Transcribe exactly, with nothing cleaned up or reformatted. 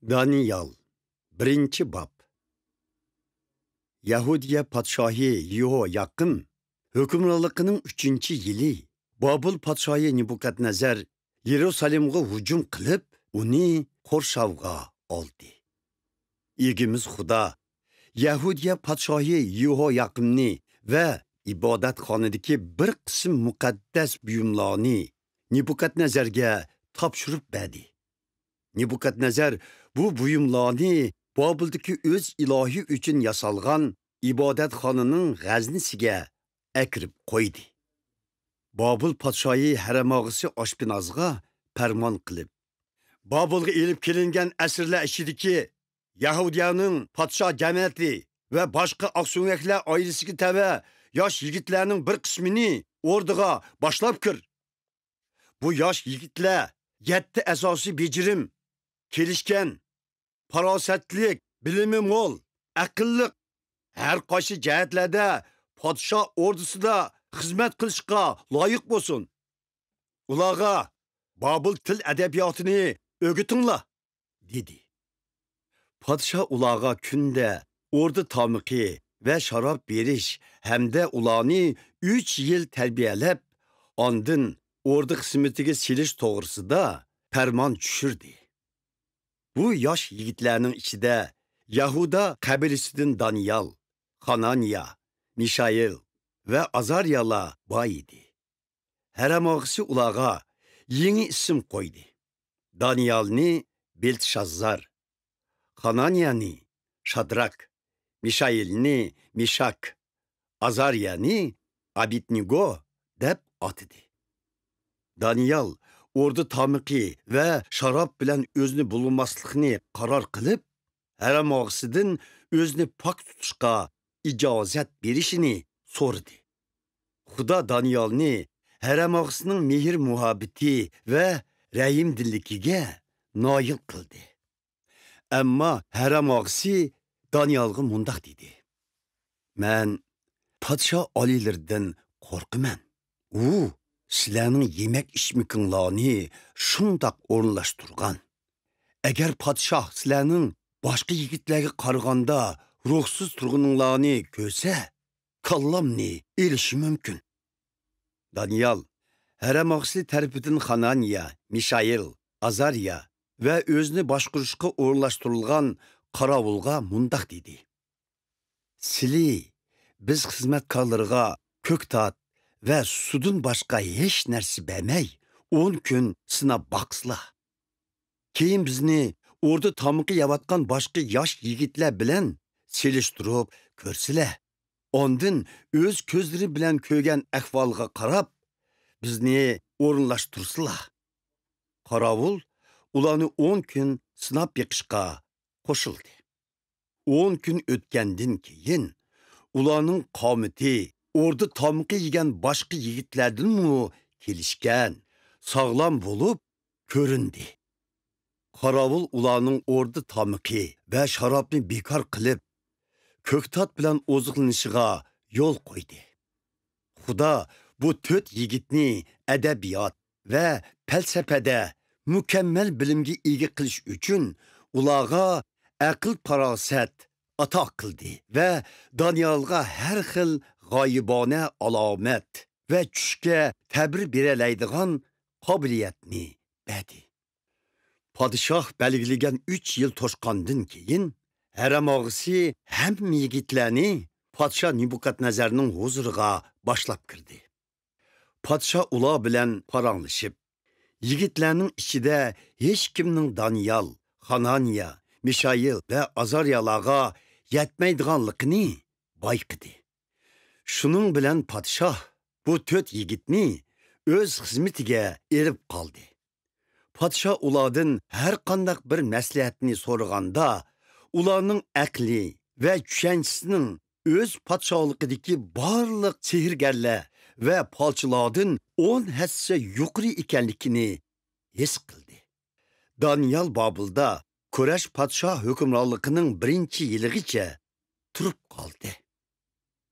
دانىيال، بىرىنچى باب. يەھۇدىيە پادىشاھى يېھوياقىم ھۆكۈمرانلىقىنىڭ ئۈچىنچى يىلى بابۇل پادىشاھى نېبۇكادنەزەر يېرۇسالېمغا ھۇجۇم قىلىپ، ئۇنى قورشاۋغا ئالدى. ئىگىمىز خۇدا يەھۇدىيە پادىشاھى يېھوياقىمنى ۋە ئىبادەتخانىدىكى بىر قىسىم مۇقەددەس بۇيۇملارنى نېبۇكادنەزەرگە تاپشۇرۇپ بەردى. نېبۇكادنەزەر بۇ بۇيۇملارنى بابىلدىكى ئۆز ئىلاھى ئۈچۈن ياسالغان ئىبادەتخانىنىڭ غەزنىسىگە ئەكىرىپ قويدى. بابىل پادىشاھى ھەرەم ئاغىسى ئاشپىنازغا پەرمان قىلىپ، بابىلغا ئېلىپ كېلىنگەن ئەسىرلەر ئىچىدىكى يەھۇدىيەنىڭ پادىشاھ جەمەتى ۋە باشقا ئاقسۆڭەكلەر ئائىلىسىگە تەۋە ياش يىگىتلەرنىڭ بىر قىسمىنى ئوردىغا باشلاپ كىر. بۇ ياش يىگىتلەر يەتتە ئاساسىي بېجىرىم، كېلىشكەن، پاراسەتلىك، بىلىمى مول، ئەقىللىق، ھەر قايسى جەھەتلەردە پادىشاھ ئوردىسىدا خىزمەت قىلىشقا لايىق بولسۇن. ئۇلارغا بابىل تىل ئەدەبىياتىنى ئۆگىتىڭلار، دېدى. پادىشاھ ئۇلارغا كۈندە ئوردا تامىقى ۋە شاراب بېرىش ھەمدە ئۇلارنى ئۈچ يىل تەربىيەلەپ، ئاندىن ئوردا خىزمىتىگە سېلىش توغرىسىدا پەرمان چۈشۈردى. بۇ ياش يىگىتلەرنىڭ ئىچىدە يەھۇدا قەبىلىسىدىن دانىيال، خانانىيا، مىشائىل ۋە ئازارىيالار بار ئىدى. ھەرەم ئاغىسى ئۇلارغا يېڭى ئىسىم قويدى. دانىيالنى بېلتىشاززار، خانانىيانى شادراك، مىشائىلنى مىشاك، ئازارىيانى ئابېدنېگو دەپ ئاتىدى. دانىيال ئوردا تامىقى ۋە شاراب بىلەن ئۆزىنى بۇلىماسلىقنى قارار قىلىپ، ھەرەم ئاغىسىدىن ئۆزىنى پاك تۇتۇشقا ئىجازەت بېرىشىنى سورىدى. خۇدا دانىيالنى ھەرەم ئاغىسىنىڭ مېھىر-مۇھەببىتى ۋە رەھىمدىللىكىگە نايىل قىلدى. ئەمما ھەرەم ئاغىسى دانىيالغا مۇنداق دېدى: «مەن پادىشاھ ئالىيلىرىدىن قورقىمەن. ئۇ سىلەرنىڭ يېمەك-ئىچمىكىڭلارنى شۇنداق ئورۇنلاشتۇرغان. ئەگەر پادىشاھ سىلەرنىڭ باشقا يىگىتلەرگە قارىغاندا روھسىز تۇرغىنىڭلارنى كۆرسە، كاللامنى ئېلىشى مۇمكىن.» دانىيال ھەرەم ئاغىسى تەرىپىدىن خانانىيا، مىشائىل، ئازارىيا ۋە ئۆزىنى باشقۇرۇشقا ئورۇنلاشتۇرۇلغان قاراۋۇلغا مۇنداق دېدى: «سىلى بىز خىزمەتكارلىرىغا كۆكتات ۋە سۇدىن باشقا ھېچ نەرسە بەرمەي، ئون كۈن سىناپ باقسىلا. كېيىن بىزنى ئوردا تامىقى يەۋاتقان باشقا ياش يىگىتلەر بىلەن سېلىشتۇرۇپ كۆرسىلە. ئاندىن ئۆز كۆزلىرى بىلەن كۆرگەن ئەھۋالغا قاراپ، بىزنى ئورۇنلاشتۇرسىلا.» قاراۋۇل ئۇلارنى ئون كۈن سىناپ بېقىشقا قوشۇلدى. ئون كۈن ئۆتكەندىن كېيىن، ئۇلارنىڭ قامىتى ئوردا تامىقى يېگەن باشقا يىگىتلەردىنمۇ كېلىشكەن، ساغلام بولۇپ كۆرۈندى. قاراۋۇل ئۇلارنىڭ ئوردا تامىقى ۋە شارابنى بىكار قىلىپ، كۆكتات بىلەن ئوزۇقلىنىشىغا يول قويدى. خۇدا بۇ تۆت يىگىتنى ئەدەبىيات ۋە پەلسەپىدە مۇكەممەل بىلىمگە ئىگە قىلىش ئۈچۈن ئۇلارغا ئەقىل-پاراسەت ئاتا قىلدى ۋە دانىيالغا ھەر خىل غايىبانە ئالامەت ۋە چۈشكە تەبىر بېرەلەيدىغان قابىلىيەتنى بەردى. پادىشاھ بەلگىلىگەن ئۈچ يىل توشقاندىن كېيىن، ھەرەم ئاغىسى ھەممە يىگىتلەرنى پادىشاھ نېبۇكادنەزەرنىڭ ھۇزۇرىغا باشلاپ كىردى. پادىشاھ ئۇلار بىلەن پاراڭلىشىپ، يىگىتلەرنىڭ ئىچىدە ھېچكىمنىڭ دانىيال، خانانىيا، مىشائىل ۋە ئازارىيالارغا يەتمەيدىغانلىقىنى بايقىدى. شۇنىڭ بىلەن پادىشاھ بۇ تۆت يىگىتنى ئۆز خىزمىتىگە ئېلىپ قالدى. پادىشاھ ئۇلاردىن ھەر قانداق بىر مەسلىھەتنى سورىغاندا، ئۇلارنىڭ ئەقلى ۋە چۈشەنچىسىنىڭ ئۆز پادىشاھلىقىدىكى بارلىق سېھىرگەرلەر ۋە پالچىلاردىن ئون ھەسسە يۇقىرى ئىكەنلىكىنى ھېس قىلدى. دانىيال بابىلدا كورەش پادىشاھ ھۆكۈمرانلىقىنىڭ بىرىنچى يىلىغىچە تۇرۇپ قالدى.